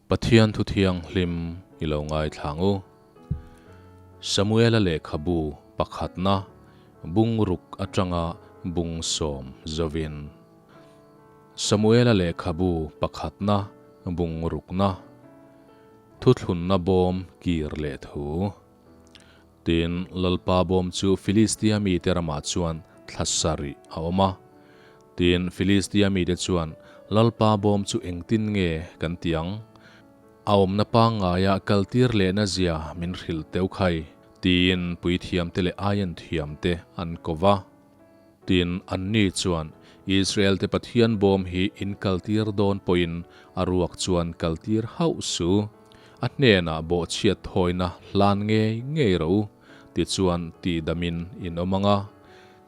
Pathian thu thianghlim i lo ngaithla ang u. Samuela lehkhabu pakhatna bung ruk atanga bung sawm zovin. Samuela lehkhabu pakhatna bung rukna thuthlunna bawm kir leh thu. Tin, Lalpa bawm chu Filistia mite ramah chuan thla sarih a awm a. Tin, Filistia mite chuan, Lalpa bawm chu engtin nge kan ti ang? A awmna pangngaia kaltir lehna zia min hrilh teuh khai, tiin puithiamte leh aienthiamte an ko va. Tin, anni chuan, Israelte Pathian bawm hi in kaltir dawn pawhin a ruak chuan kaltir hauh su. A hnenah bawhchhiat thawina hlan ngei ngei rawh u, tichuan tihdamin in awm ang a.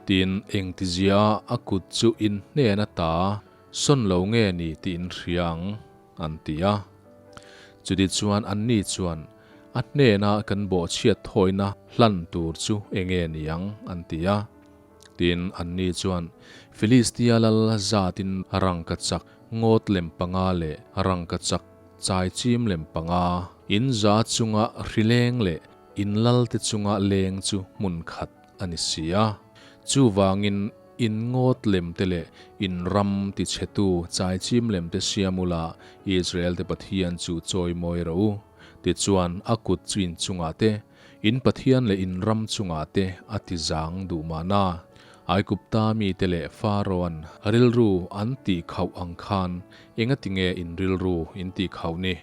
Tin, engtizia a kut chu in hnen ata sawn lo nge ni tih in hria ang, an ti a. Chutichuan anni chuan, A hnena kan bawhchhiat thawina hlan tur chu enge ni ang? an ti a. Tin, anni chuan, Filistia lal zatin rangkachak ngawt lem panga leh rangkachak chaichim lem panga, in za chunga hri leng leh in lalte chunga leng chu hmun khat a ni si a. Chuvangin in ngawt lemte leh in ram tichhetu chaichim lemte siam ula Israelte Pathian chu chawimawi rawh u. Tichuan a kut chu in chungah te, in Pathian leh in ram chungah te a ti zang duh mahna. Aigupta mite leh Pharaoh-an rilru an tih khauh ang khan engatinge in rilru in tih khauh ni?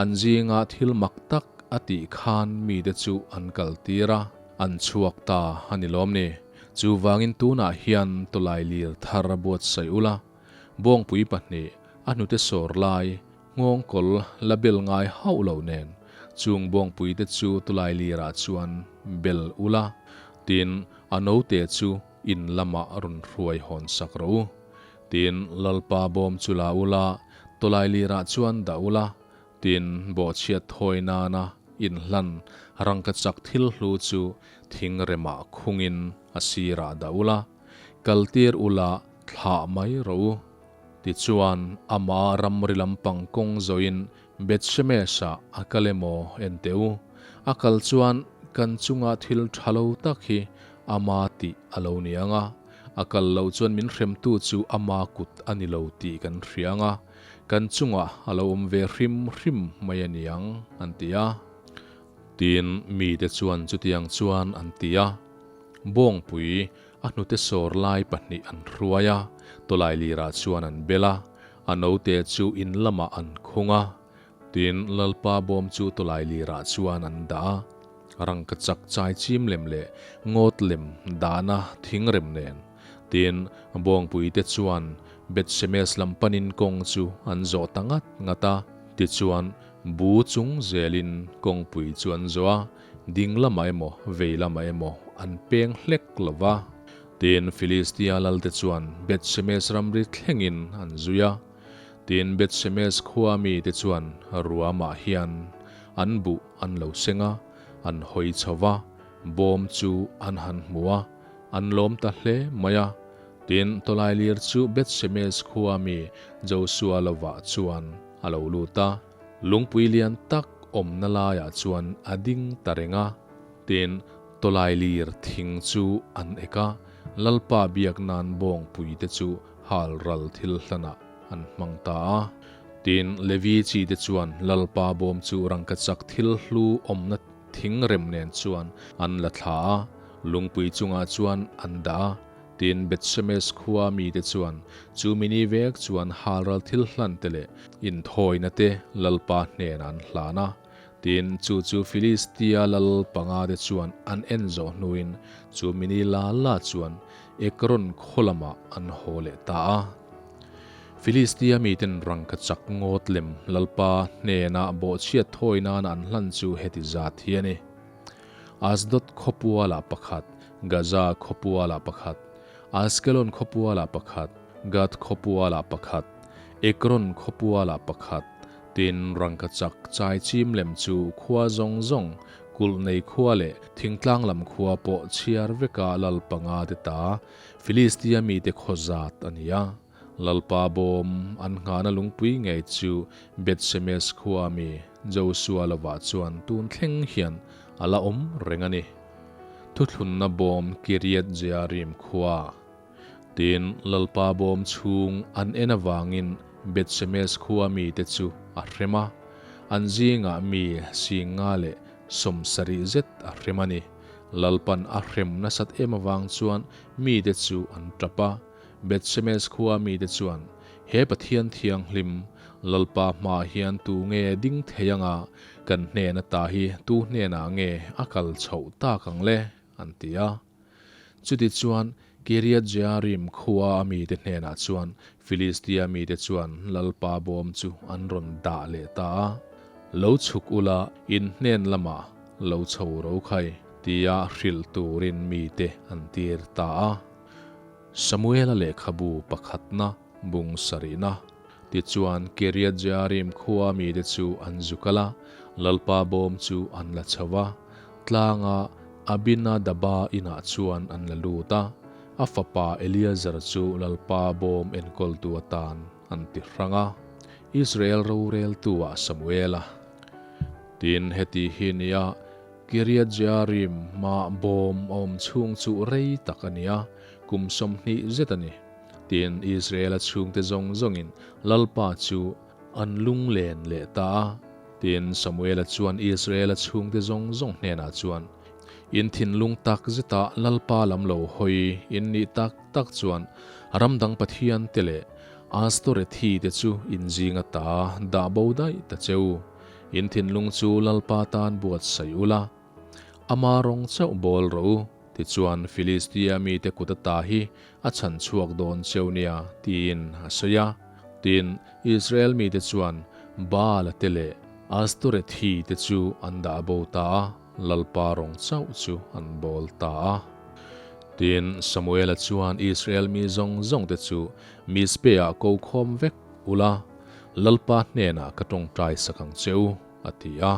An zinga thil mak tak a tih khan mite chu an kal tir a, an chhuak ta a ni lawm ni? Chuvangin tunah hian tawlai lir thar a buatsaih ula, bawngpui pahnih, a hnute sawr lai, nghawngkawl la bel ngai hauh lo nen, chung bawngpuite chu tawlai lirah chuan bel ula, tin, a note chu in lamah rawn hruai hawn sak rawh u. Tin, Lalpa bawm chu la ula, tawlai lirah chuan dah ula, tin, bawhchhiat thawi nana inhlan rangkachak thil hlu chu thing remah khungin a sirah dah ula, kaltir ula thlah mai rawh u. Tichuan, ama ramri lampang kawng zawhin Beth-shemesh-ah a kal emaw en teh u. A kal chuan kan chunga thil tha lo tak hi ama tih a lo ni ang a. A kal loh chuan min hremtu chu ama kut a ni lo tih kan hria ang a, kan chungah a lo awm ve hrim hrim mai a ni ang, an ti a. Tin, mite chuan chutiang chuan an ti a. Bawngpui a hnute sawr lai pahnih an hruai a, tawlai lirah chuan an bel a, a note chu in lamah an khung a. Tin, Lalpa bawm chu tawlai lirah chuan an dah a. Rangkachak chai chim lem leh ngawt lem dahna thing rem nen. Tin, bawngpuite chuan Beth-shemesh lam panin kawng chu an zawh ta ngat ngat a. Tichuan, bu chung zelin kawngpui chu an zawh a, ding lamah emaw vei lamah emaw an peng hlek lo va. Tin, Filistia lalte chuan Beth-shemesh ramri thlengin an zui a. Tin, Beth-shemesh khua mite chuan ruamah hian an buh an lo seng a, an hawi chho va, bawm chu an han hmu a, an lawm ta hle mai a. Tin, tawlailir chu Beth-shemesh khua mi Josua lovah chuan a lo lut a, lungpui lian tak awmna laiah chuan a ding ta reng a. Tin, tawlailir thing chu an ek a, Lalpa biak nan bawngpuite chu hal ral thil hlanah an hmang ta a. Tin, Levi chi te chuan Lalpa bawm chu rangkachak thil hlu awmna thing rem nen chuan an la thla a, lungpui chungah chuan an dah a. Tin, Beth-shemesh khua mite chuan chu mini vek chuan hal ral thil hlan te leh inthawina te Lalpa hnenah an hlan a. Tin, chu chu Filistia lal panga te chuan an en zawh hnuin chu mini la la chuan Ekron khaw lamah an haw leh ta a. Filistia miten rangkachak ngawt lem Lalpa hnenah bawhchhiat thawi nana an hlan chu heti zat hi a ni. Asdod khawpualah pakhat, Gaza khawpualah pakhat, Askelon khawpualah pakhat, Gath khawpualah pakhat, Ekron khawpualah pakhat, Tin, rangkachak chai chim lem chu khua zawng zawng, kulh nei khua leh thingtlang lam khua pawh chhiar veka lal panga te ta, Filistia mite khaw zat a ni a. Lalpa bawm an nghahna lungpui ngei chu Beth-semes khua mi Josua lovah chuan tun thleng hian a la awm reng a ni. Thuthlunna bawm Kiriat-jearim khua. Tin, Lalpa bawm chhung an en avangin Beth-semes khua mite chu a hrem a, an zingah mi 50 leh 70 zet a hrem a ni. Lalpan a hrem nasat em avang chuan mite chu an tap a. Beth-semes khua mite chuan, He Pathian thianghlim, Lalpa hmaah hian tu nge ding thei anga kan hnen ata hi tu hnenah nge a kal chhoh tak ang le? an ti a. Chutichuan, Kiriat-jearim khua a mite hnenah chuan Filistia mite chuan Lalpa bawm chu an rawn dah leh ta a, Lo chhuk ula, in hnen lamah lo chho ro khai, tia hrilh turin mite an tir ta a. Samuela lehkhabu pakhatna bung sarihna. Tichuan, Kiriat-jearim khua mite chu an zu kal a, Lalpa bawm chu an la chho va. Tlanga Abinadaba inah chuan an la lut a, a fapa Eleazar chu Lalpa bawm enkawltu atan an ti hrang a, Israel roreltu-ah Samuela. Tin, heti hi nia Kiriat-jearim mah bawm a awm chhung chu rei tak a ni a, kum 20 zet a ni. Tin, Israela chhungte zawng zawngin Lalpa chu An lunglen leh ta a. Tin, Samuela chuan Israela chhungte zawng zawng hnenah chuan, In thinlung tak zeta Lalpa lam lo hawi in nih tak tak chuan ram dang pathiante leh Astorethi te chu in zinga ta dah bo daih ta che u. In thinlung chu Lalpa tan buatsaih ula, ama rawng chauh bawl rawh u. Tichuan, Filistia mite kut ata hi a chhan chhuak dawn cheu nia, tiin a sawi a. Tin, Israel mite chuan Baala te leh Astorethi te chu an dah bo ta a, Lalpa rawng chauh chu an bawl ta a. Tin, Samuela chuan Israel mi zawng zawng te chu Mizpe-ah ko khawm vek ula, Lalpa hnenah ka tawngtai sak ang che u, a ti a.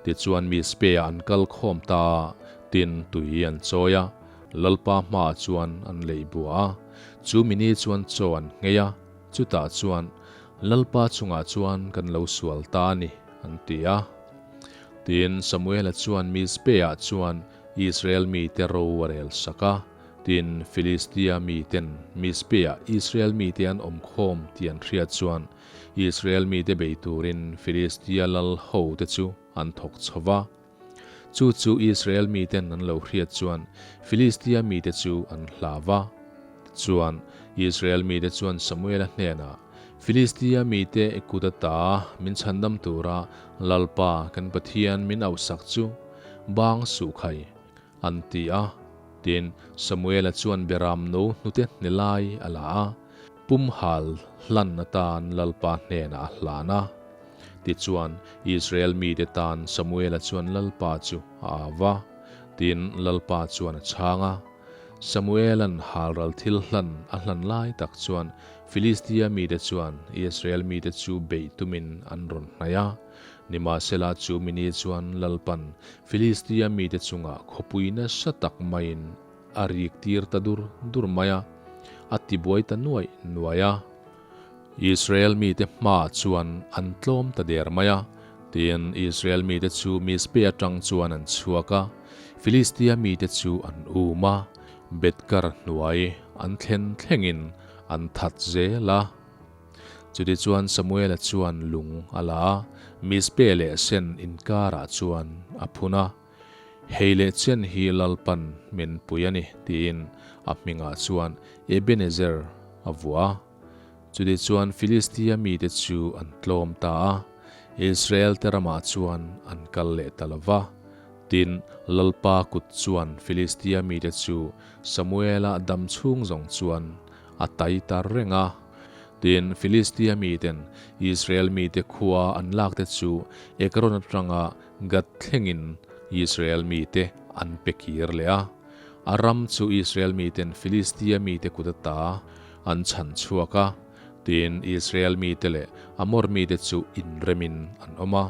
Tichuan Mizpe-ah an kal khawm ta a, tin tui an chawi a, Lalpa hmaah chuan an leih bua a. Chu mini chuan chaw an nghei a, chutah chuan, Lalpa chungah chuan kan lo sual ta a ni, an ti a. Tin, Samuela chuan Mizpe-ah chuan Israel mite ro a rel sak a. Tin, Filistia miten Mizpe-ah Israel mite an awm khawm tih an hriat chuan, Israel mite bei turin Filistia lal hote chu an thawk chho va. Chu chu Israel miten an lo hriat chuan Filistia mite chu an hlau va. Tichuan, Israel mite chuan Samuela hnenah, Filistia mite kut ata min chhandam tura Lalpa kan Pathian min auhsak chu bang suh khai, an ti a. Tin, Samuela chuan Beram no hnute hne lai a la a, pumhal hlan atan Lalpa hnenah a hlan a. Tichuan, Israel mite tan Samuela chuan Lalpa chu a au va, tin, Lalpa chuan a chhang a. Samuela'n halral thil hlan a hlan lai tak chuan Filistia mite chuan Israel mite chu beih tumin an rawn hnaih a. Nimahsela chu mini chuan Lalpan Filistia mite chungah khawpui nasa tak maiin a rik tir ta dur dur mai a, a tibuai ta nuaih nuaih a. Israel mite hmaah chuan an tlawm ta der mai a. Tin, Israel mite chu Mizpe atang chuan an chhuak a, Filistia mite chu an um a, Beth-kar hnuai an thlen thlengin an that zel a. Chutichuan Samuela chuan lung a la a, Mizpe leh Sen inkarah chuan a phun a. Hei leh chen hi Lalpan min pui a ni, tiin a hmingah chuan Ebenezer a vuah a. Chutichuan Filistia mite chu an tlawm ta a, Israelte ramah chuan an kal leh ta lo va. Tin, Lalpa kut chuan Filistia mite chu Samuela dam chhung zawng chuan a tai ta reng a. Tin, Filistia miten Israel mite khua an lakte chu Ekron atanga Gath thlengin Israel mite an pe kir leh a. A ram chu Israel miten Filistia mite kut ata an chhan chhuak a. Tin, Israel mite leh Amor mite chu inremin an awm a.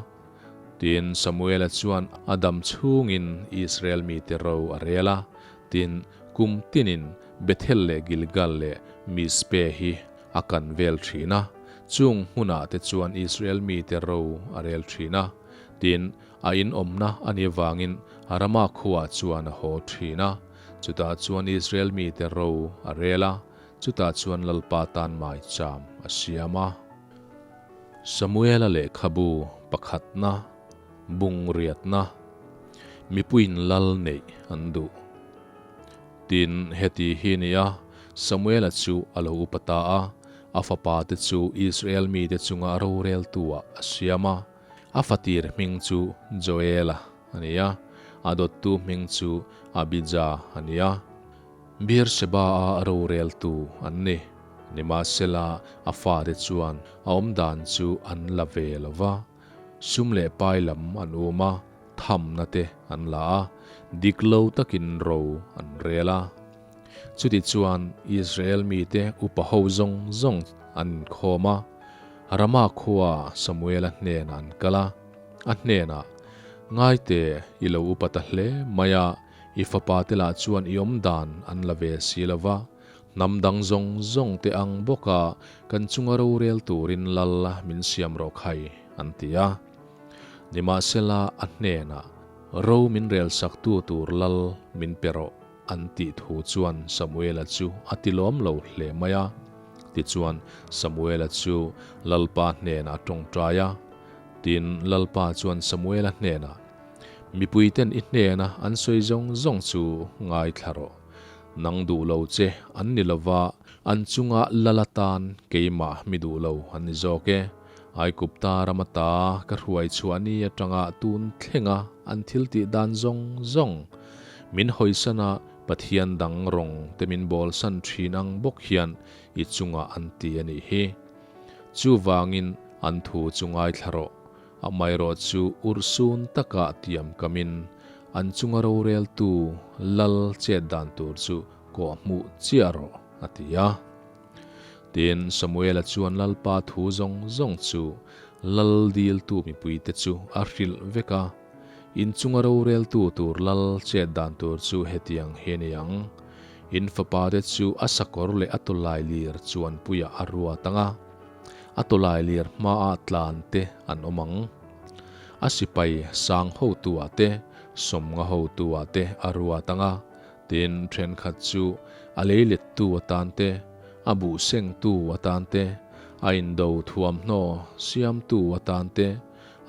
Tin, Samuela chuan a dam chhungin Israel mite ro a rel a. Tin, kum tinin Bethel leh Gilgal leh Mizpe hi. a kan vel thin a, chung hmunah te chuan Israel mite ro a rel thin a. Tin, a in awmna a nih avangin Rama khuaah chuan a haw thin a, chutah chuan Israel mite ro a rel a, chutah chuan Lalpa tan maicham a siam a. Samuela lehkhabu pakhatna, bung riatna, mipuiin lal neih an duh. Tin, heti hi ni a, Samuela chu a lo upa ta a, a fapa te chu Israel mite chunga roreltu-ah a siam a. A fatir hming chu Joela a ni a, a dawttu hming chu Abija a ni a. Beersheba-a roreltu an ni. Nimahsela, a fate chuan a awmdan chu an la ve lo va, sum leh pai lam an um a, thamna te an la a, dik lo takin ro an rel a. Chutichuan Israel mite upa ho zawng zawng an inkhawm a, Rama khua Samuela hnenah an kal a, a hnenah, Ngaite, i lo upa ta hle mai a, i fapa te lah chuan i awmdan an la ve si lo va, hnam dang zawng zawng te ang bawka kan chunga rorel turin lal min siam rawh khai, an ti a. Nimahsela a hnenah, Ro min relsaktu tur lal min pe rawh, an tih thu chuan Samuela chu a ti lawm lo hle mai a. Tichuan, Samuela chu Lalpa hnenah a tawngtai a. Tin, Lalpa chuan Samuela hnenah, Mipuiten i hnena an sawi zawng zawng chu ngaithla rawh. Nang duh lo che an ni lova, an chunga lal atan keimah mi duh lo an ni zawk e. Aigupta ram ata ka hruai chhuah ni atanga tun thlenga an thil tih dan zawng zawng min hawisan a, Pathian dang rawng te min bawlsan thin ang bawk hian i chungah an ti a nih hi. Chuvangin an thu chu ngaithla rawh. Amaherawh chu urhsun takah tiam kamin an chunga roreltu lal chet dan tur chu kawhhmuh chiah rawh, a ti a. Tin, Samuela chuan Lalpa thu zawng zawng chu lal diltu mipuite chu a hrilh vek a, In chunga roreltu tur lal chet dan tur chu hetiang hi a ni ang, In fapate chu a sakawr leh a tawlailir chuanpuiah a ruat ang a, a tawlailir hmaah tlan te an awm ang. A sipai sang hotuah te, sawmnga hotuah te a ruat ang a, Tin, thenkhat chu a leilettu atan te, a buhsengtu atan te, a indo thuamhnaw siamtu atan te,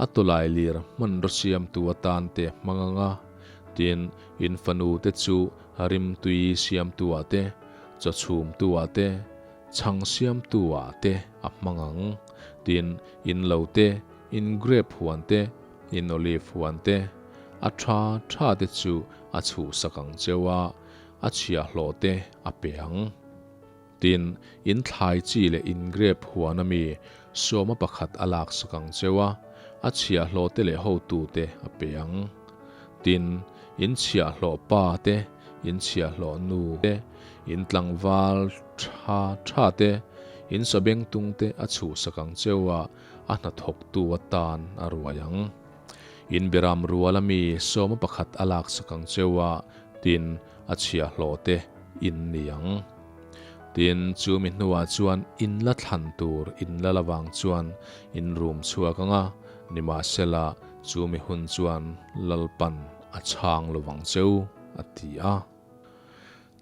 a tawlailir hmanraw siamtu atan te hmang ang a. Tin, in fanute chu rimtui siamtuah te, chawchhumtuah te, chhang siamtuah te a hmang ang. Tin, in lo te, in grep huan te, in olive huan te, a tha tha te chu a chhuhsak ang cheu a, a chhiahhlawh te a pe ang. Tin, in thlai chi leh in grep huan ami sawma pakhat a laksak ang cheu a, a chhiahhlawh te leh hotu te a pe ang. Tin, in chhiahhlawh pa te, in chhiahhlawh nu te, in tlangval tha tha te, in sabengtung te a chhuhsak ang cheu a, a hnathawktu atan a ruai ang. In beram ruala mi sawma pakhat a laksak ang cheu a, tin, a chhiahhlawh te in ni ang. Tin, chu mi hnuah chuan in la thlan tur in la la vang chuan in rum chhuak ang a, nimahsela chu mi hun chuan Lalpan a chhang lo vang cheu, a ti a.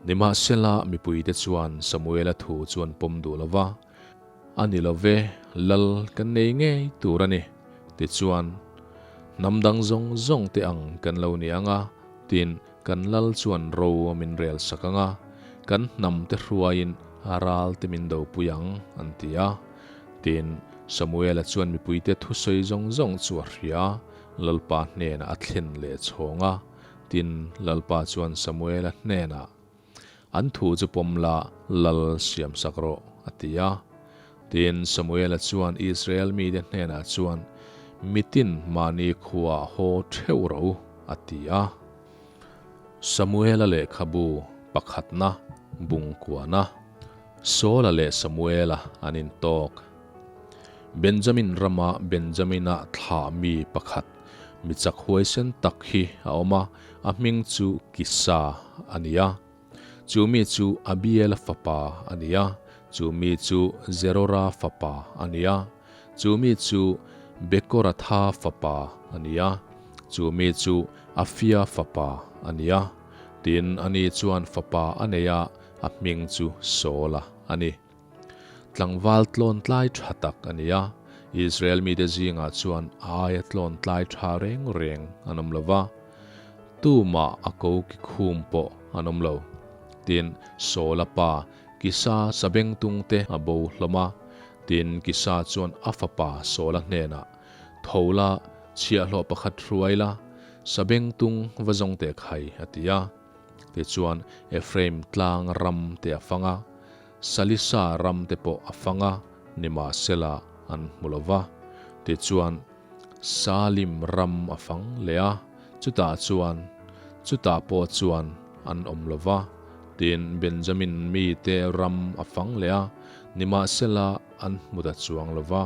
Nimahsela, mipuite chuan Samuela thu chu an pawm duh lo va, A ni lo ve, lal kan nei ngei tur a ni. Tichuan, hnam dang zawng zawng te ang kan lo ni ang a, tin, kan lal chuan ro min rel sak ang a, kan hnam te hruaiin ral te min dopui ang, an ti a. Tin, Samuela chuan mipuite thusawi zawng zawng chu a hria a, Lalpa hnenah a thlen leh chhawng a. Tin, Lalpa chuan Samuela hnenah, An thu chu pawm la, lal siam sak rawh, a ti a. Tin, Samuela chuan Israel mite hnenah chuan, Mitin mahni khuaah haw theuh rawh u, a ti a. Samuela lehkhabu pakhatna bungkuana Saula leh Samuela an intawk. Benjamin rama Benjamina thlah mi pakhat, mi chak huaisen tak hi a awm a, a hming chu Kisa a ni a. Chu mi chu Abiela fapa a ni a, Chu mi chu Zerora fapa a ni a, chu mi chu Bekoratha fapa a ni a, chu mi chu Afia fapa a ni a. Tin, ani chuan fapa a nei a, a hming chu Saula a ni. Tlangval tlawn tlai tha tak a ni a, Israel mite zingah chuan a aia tlawn tlai tha reng reng an awm lo va, tumah a ko ki khum pawh an awm lo. Tin, Saula pa Kisa sabengtung te a bo hlawm a, tin Kisa chuan a fapa Saula hnenah, Tho la, chhiahhlawh pakhat hruai la, sabengtung va zawng teh khai, a ti a. Tichuan, Ephraim tlang ram te a fang a, Salisa ram te pawh a fang a, nimahsela an hmu lo va. Tichuan, Salim ram a fang leh a, chutah chuan, chutah pawh chuan an awm lo va. Tin, Benjamin mite ram a fang leh a, nimahsela an hmu ta chuang lo va.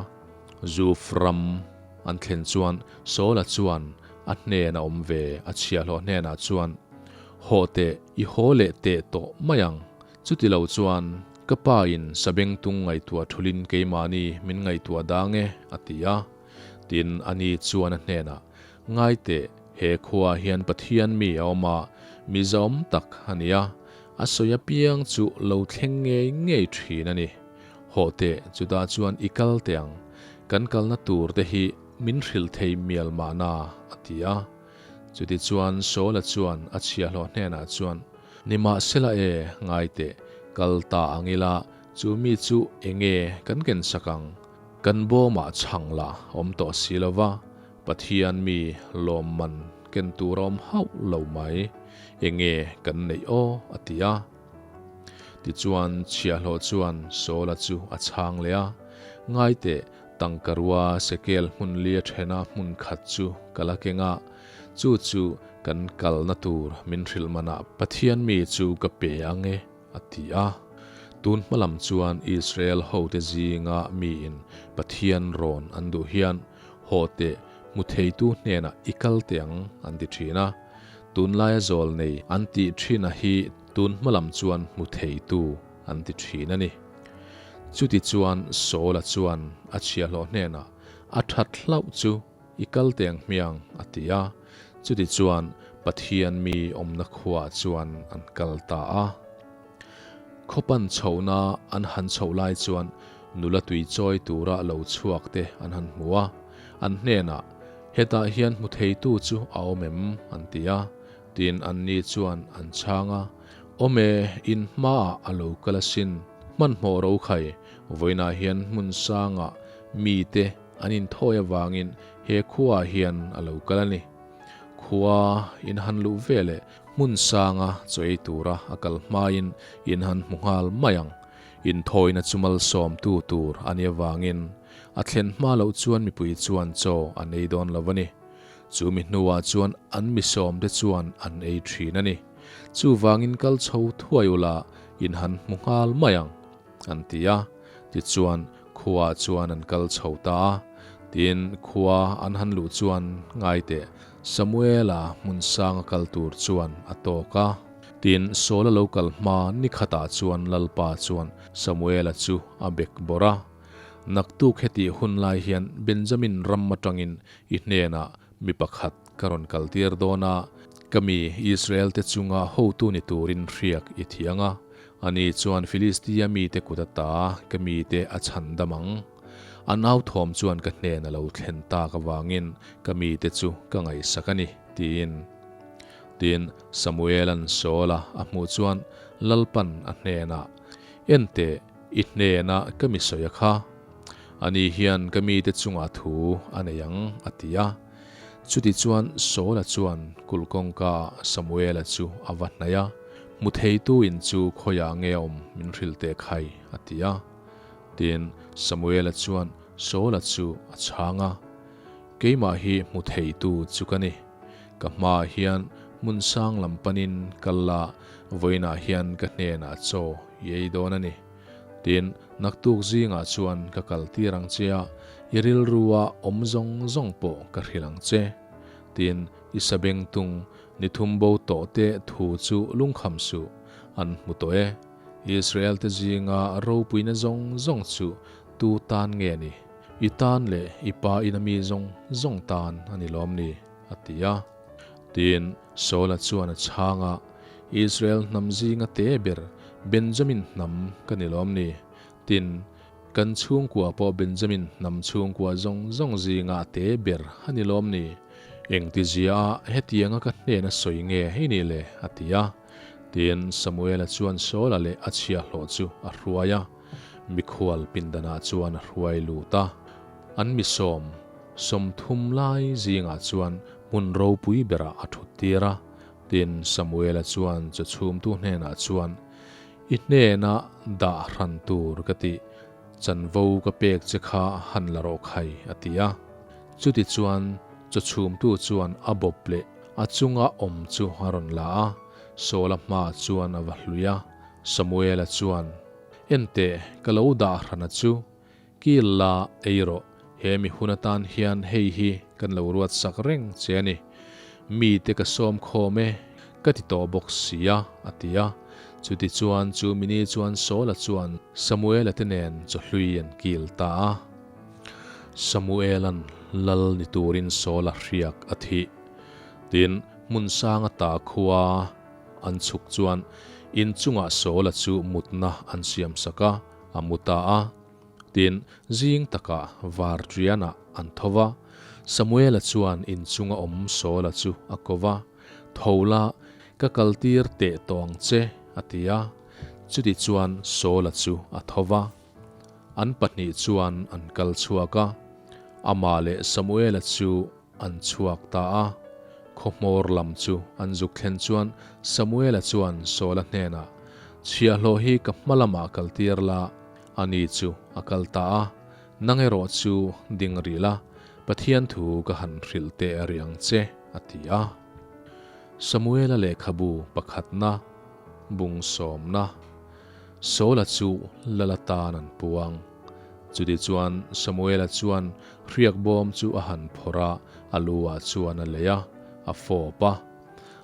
Zuf ram an thlen chuan Saula chuan a hnena awm ve a chhiahhlawh hnenah chuan, Haw teh, i haw leh teh tawh mai ang. Chuti lo chuan, ka pa in sabengtung ngaihtuah thulin keimahni min ngaihtuah dang e, a ti a. Tin, ani chuan a hnenah, Ngai teh, he khuaah hian Pathian mi a awm a, mi zahawm tak a ni a, a sawi apiang chu lo thleng ngei ngei thin a ni. Haw teh, chutah chuan i kal teh ang, kan kalna tur te hi min hrilh thei mial mahna, a ti a. Chutichuan Saula chuan a chhiahhlawh hnenah chuan, Nimahsela e, ngai teh, kal ta ang ila, chu mi chu enge kan ken sak ang? Kan bawmah chhang la awm tawh si lo va, Pathian mi lawmman ken tur a awm hauh lo mai, enge kan neih aw? a ti a. Tichuan chhiahhlawh chuan Saula chu a chhang leh a, Ngai teh, tangkarua sekel hmun lia thena hmun khat chu ka la keng a, chu chu kan kalna tur min hrilh manah Pathian mi chu ka pe ang e, a ti a. Tun hma lam chuan Israel hote zinga miin Pathian rawn an duh hian haw teh hmu theitu hnenah i kal teh ang an ti thin a. Tunlaia zawl nei an tih thin a hi tun hma lam chuan hmu theitu an ti thin a ni. Chuti chuan Saula chuan a chhiahhlawh hnenah a that hlauh chu I kal teng hmiang, a ti a. Chuti chuan Pathian mi awmna khuaah chuan an kal ta a. Khawpan chhohna an han chhoh lai chuan nula tui chawi tura lo chhuak te an han hmu a. An hnenah, Hetah hian hmu theitu chu a awm em? an ti a. Tin, anni chuan an chhang a, Awm e, in hmaah a lo kal asin. Hmanhmawh ro khai, vawiinah hian hmun sangah mite An inthawi avangin he khuaah hian a lo kal a ni. Khua in han luh ve leh hmun sanga chaw ei tura a kal hmain in han hmu nghal mai ang. Inthawina chu malsawmtu tur a nih avangin a thlen hma loh chuan mipui chuan chaw an ei dawn lo a ni. Chu mi hnuah chuan an mi sawmte chuan an ei thin a ni. Chuvangin kal chho thuai ula in han hmu nghal mai ang. An ti a, tichuan khuaah chuan an kal chho ta a. Tin, khua an han luh chuan ngai teh, Samuela hmun sanga kal tur chuan a tawk a. Tin, Saula lo kal hma ni khatah chuan Lalpa chuan Samuela chu a bek bawrh a, Naktuk hetih hun lai hian Benjamin ram atangin i hnenah mi pakhat ka rawn kaltir dawn a, ka mi Israel-te chunga hotu ni turin hriak i thiang a. Ani chuan Filistia mite kut ata ka mite a chhan dam ang. An au thawm chuan ka hnen a lo thlen tak avangin ka mite chu ka ngaihsak a ni, tiin. Tin, Samuela'n Saula a hmuh chuan Lalpan a hnenah, En teh, i hnena ka mi sawi a kha. Ani hian ka mite chungah thu a nei ang, a ti a. Chutichuan Saula chuan kulh kawngkaah Samuela chu a va hnaih a, Hmu theitu in chu khawiah nge a awm min hrilh teh khai, a ti a. Tin, Samuela chuan Saula chu a chhang a, Keimah hi hmu theitu chu ka ni. Ka hmaah hian hmun sang lam panin kal la, vawiinah hian ka hnenah chaw i ei dawn a ni. Tin, naktuk zingah chuan ka kal tir ang che a, i rilrua awm zawng zawng pawh ka hrilh ang che. Tin, i sabengtung ni thum bo tawh te thu chu lungkham suh, an hmu tawh e. Israel-te zinga ropuina zawng zawng chu tu tan nge ni? I tan leh i pa ina mi zawng zawng tan a ni lawm ni? a ti a. Tin, Saula chuan a chhang a, Israel hnam zinga te ber Benjamin hnam ka ni lawm ni? Tin, kan chhungkua pawh Benjamin hnam chhungkua zawng zawng zinga te ber a ni lawm ni? Engtizia a hetianga ka hnena sawi nge i nih le? a ti a. Tin, Samuela chuan Saula leh a chhiahhlawh chu a hruai a, mikhual pindanah chuan a hruai lut a. An mi sawm, 30 lai zingah chuan hmun ropui berah a thut tir a. Tin, Samuela chuan chaw chhumtu hnenah chuan, I hnena dah hran tur ka tih, chanvo ka pek che kha han la rawh khai, a ti a. Chutichuan chaw chhumtu chuan a bawp leh a chunga awm chu a rawn la a, Saula hmaah chuan a va hlui a. Samuela chuan, Enteh, ka lo dah hrana chu, kil la ei rawh, he mi hun atan hian hei hi kan lo ruat sak reng che a ni. Mite ka sawm khawm e, ka ti tawh bawk si a, a ti a. Chutichuan chu mini chuan Saula chuan Samuela te nen chawhlui an kil ta a. Samuela'n lal ni turin Saula hriak a thih. Tin, hmun sanga ta khua an chhuk chuan in chungah Saula chu mutna an siam sak a, a mu ta a. Tin, zing takah var ṭianah an tho va, Samuela chuan in chunga awm Saula chu a ko va, Tho la, ka kaltir teh tawh ang che, a ti a. Chutichuan Saula chu a tho va. An pahnih chuan an kal chhuak a, amah leh Samuela chu an chhuak ta a. Khawhmawr lam chu an zuk thlen chuan Samuela chuan Saula hnenah, Chhiahhlawh hi ka hma lamah kaltir la, ani chu a kal ta a, nang erawh chu ding rih la, Pathian thu ka han hrilh teh rih ang che, a ti a. Samuela lehkhabu pakhatna, bung sawmna. Saula chu lal atan an puang. Chutichuan Samuela chuan hriak bawm chu a han phawrh a, a lu-ah chuan a lei a, a fawp a.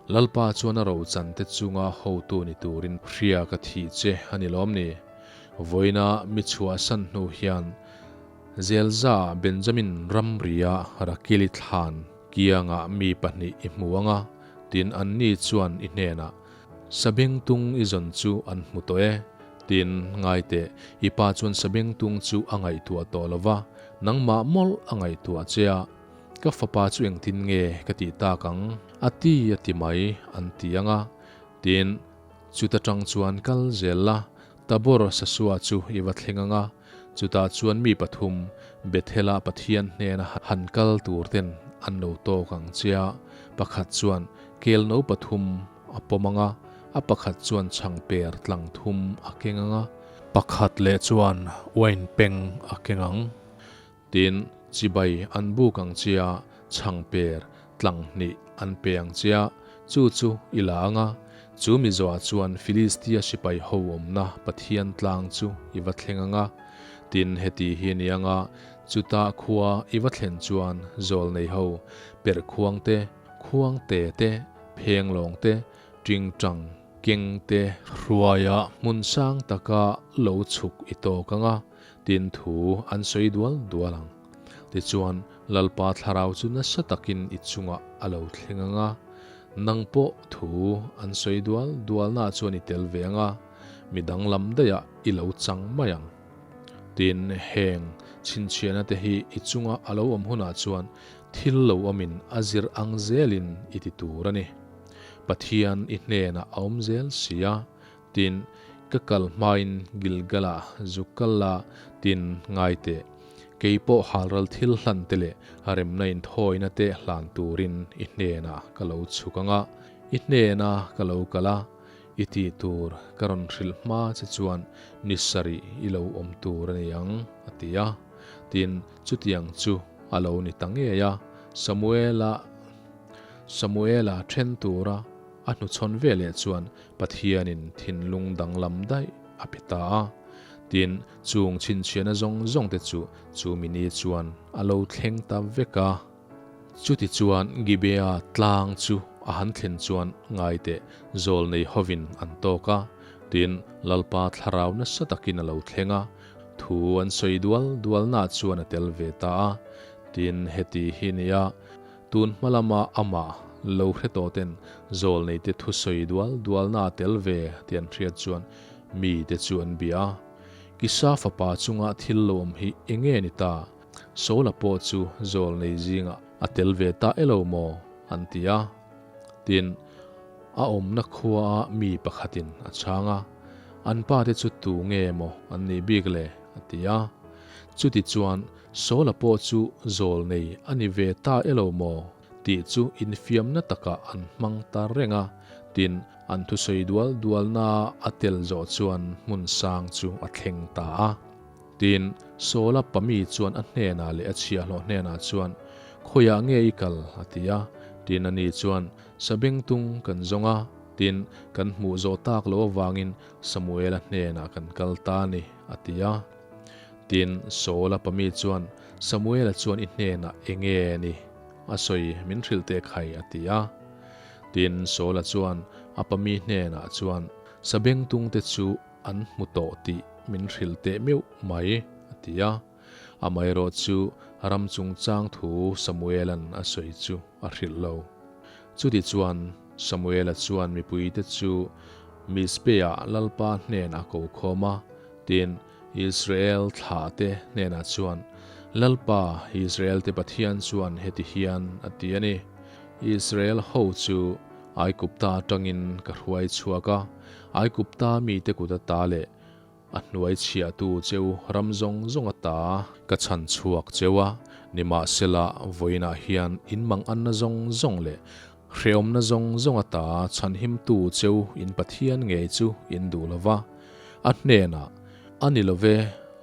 Lalpa chuan a rochante chunga hotu ni turin hriak a thih che a ni lawm ni? Vawiina mi chhuahsan hnu hian Zelza Benjamin ramria Rakili thlan kiangah mi pahnih i hmu ang a, tin anni chuan i hnenah, Sabengtung i zawn chu an hmu tawh e. Tin, ngai teh, i pa chuan sabengtung chu a ngaihtuah tawh lo va, nangmah mawlh a ngaihtuah che a. Ka fapa chu engtin nge ka tih tak ang? A ti a ti mai, an ti ang a. Tin, chuta tang chuan kal zel la, Tabor Sasua chu i va thleng ang a, chutah chuan mi pathum Bethel-a Pathian hnena han kal tur ten an lo tawk ang che a, pakhat chuan kel no pathum a pawm ang a, a pakhat chuan chhangper tlang thum a keng ang a, pakhat leh chuan wine peng a keng ang. Tin, chibai an buk ang che a, chhangper tlang hnih an pe ang che a, chu chu i la ang a. Chu mi zawhah chuan Filistia sipai ho awmna Pathian tlang chu i va thleng ang a. Tin, heti hi a ni ang a, chuta khua i va thlen chuan zawlnei ho, perhkhuang te, khuang te te, phenglawng te, tingtang keng te, hruaia hmun sang taka lo chhuk i tawk ang a, tin thu an sawi dual dual ang. Tichuan, Lalpa thlarau chu nasa takin i chungah a lo thleng ang a, nang pawh thu an sawi dual dualnaah chuan i tel ve ang a, mi danglam daihah i lo chang mai ang. Tin, heng chhinchhiahna te hi i chunga a lo awm hunah chuan thil lo awmin a zir ang zelin i ti tur a ni. Pathian i hnenah a awm zel si a, tin, ka kal hmain Gilgal-ah zuk kal la, tin, ngai teh. Kei pawh halral thil hlan te leh remna inthawina te hlan turin i hnenah ka lo chhuk ang a, i hnena ka lo kal a, i tih tur ka rawn hrilh hma che chuan ni sarih i lo awm tur a ni ang, a ti a. Tin, chutiang chu a lo ni ta ngei a, Samuela Samuela then tura a hnuchhawn veleh chuan Pathianin thinlung danglam daih a pe ta a. Tin, chung chhinchhiahna zawng zawng te chu chu mi ni chuan a lo thleng ta vek a. Chutichuan Gibea tlang chu a han thlen chuan ngaiteh zawl nei hovin an tawk a. Tin, Lalpa thlarau nasa takin a lo thleng a, thu an sawi dual dualnaah chuan a tel ve ta a. Tin, heti hi nia, tun hma lama amah lo hre tawh ten zawlneite thu sawi dual dualnaah a tel ve tih an hriat chuan mite chu an bia a. Kisa fapa chunga thil lo awm hi eng nge ni ta? Saula pawh chu zawlnei zingah a tel ve ta elo maw? an ti a. Tin, a awmna khuaah mi pakhatin a chhang a, An pate chu tu nge maw an nih bik le? a ti a. Chuti chuan Saula pawh chu zawlnei a ni ve ta elo maw? tih chu infiamna takah an hmang ta reng a. Tin, an thusawi dual dualna a tel zawh chuan hmun sang chu a thleng ta a. Tin, Saula pami chuan a hnenah leh a chhiahhlawh hnenah chuan, Khawiah nge i kal? a ti a. Tin, ani chuan, Sabengtung kan zawng a, tin, kan hmuh zawh tak loh avangin Samuela hnenah kan kal ta a ni, a ti a. Tin, Saula pami chuan, Samuela chuan i hnenah eng nge ni? A sawi min hrilh teh khai, a ti a. Tin, Saula chuan a pami hnenah chuan, Sabengtungte chu An hmu tawh tih min hrilh teh meuh mai, a ti a. Amaherawh chu ram chungchang thu Samuela'n a sawi chu a hrilh lo. Chutichuan, Samuela chuan mipuite chu Mizpe-ah Lalpa hnen a ko khawm a, tin, Israel thlahte hnenah chuan, Lalpa, Israel-te Pathian chuan heti hian a ti a ni, Israel ho chu Aigupta atangin ka hruai chhuak a, Aigupta mite kut ata leh a hnuai chhiahtu cheu ram zawng zawng ata ka chhan chhuak cheu a, nimahsela vawiinah hian in manganna zawng zawng leh hrehawmna zawng zawng ata chhanhimtu cheu in Pathian ngei chu in duh lo va, a hnenah, A ni lo ve,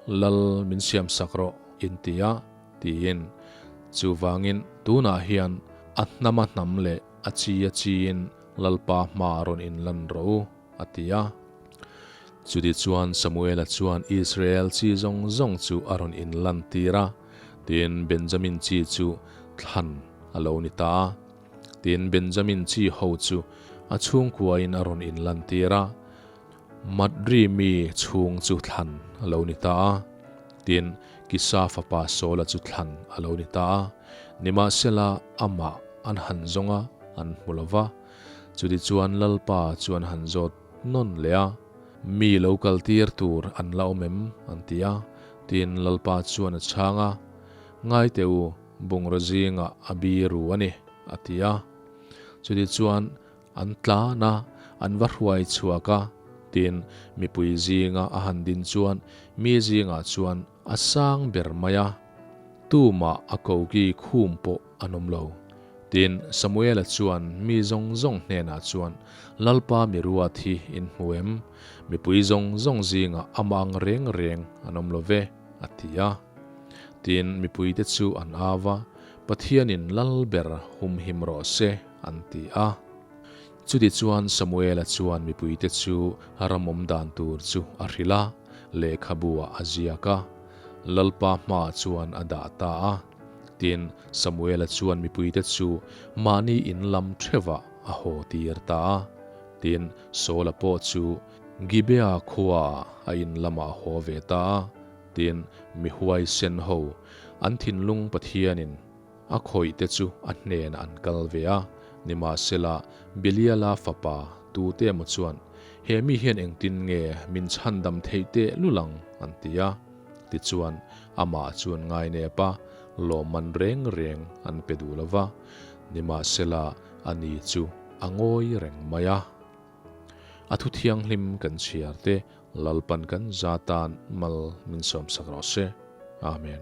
Lal min siamsak rawh, in ti a, tiin. Chuvangin tunah hian a hnama hnam leh A chi a chiin Lalpa hma rawn inlan rawh u, a ti a. Chutichuan Samuela chuan Israel chi zawng zawng chu a rawn inlan tir a, tin, Benjamin chi chu thlan a lo ni ta a. Tin, Benjamin chi ho chu a chhungkuain a rawn inlan tir a, Matri mi chhung chu thlan a lo ni ta a. Tin, Kisa fapa Saula chu thlan a lo ni ta a. Nimahsela, amah an han zawng a, an hmu lo va. Chutichuan Lalpa chu an han zawt nawn leh a, Mi lo kal tir tur an la awm em? an ti a. Tin, Lalpa chuan a chhang a, Ngai teh u, bungraw zingah a biru a ni, a ti a. Chutichuan An tlan a, an va hruai chhuak a, tin, mipui zinga a han din chuan mi zingah chuan a sang ber mai a, tumah a koki khum pawh an awm lo. Tin, Samuela chuan mi zawng zawng hnenah chuan, Lalpa mi ruat hi in hmu em? Mipui zawng zawng zingah amah ang reng reng an awm lo ve, a ti a. Tin, mipuite chu an au va, Pathianin lal ber humhim rawh se, an ti a. Chutichuan Samuela chuan mipuite chu ram awm dan tur chu a hrilh a, lehkhabu-ah a ziak a, Lalpa hmaah chuan a dah ta a. Tin, Samuela chuan mipuite chu mahni in lam theuhah a haw tir ta a. Tin, Saula pawh chu Gibea khuaah a in lamah a haw ve ta a. Tin, mi huaisen ho, an thinlung Pathianin, A khawihte chu a hnenah an kal ve a, nimahsela Beliala fapa tute emaw chuan, He mi hian engtin nge min chhandam theih teh lul ang? an ti a. Tichuan, amah chu an ngainep a, lawmman reng reng an pe duh lo va, nimahsela ani chu a ngawi reng mai a. A thu thianghlim kan chhiar te Lalpan kan za tan mal min sawmsak rawh se. Amen.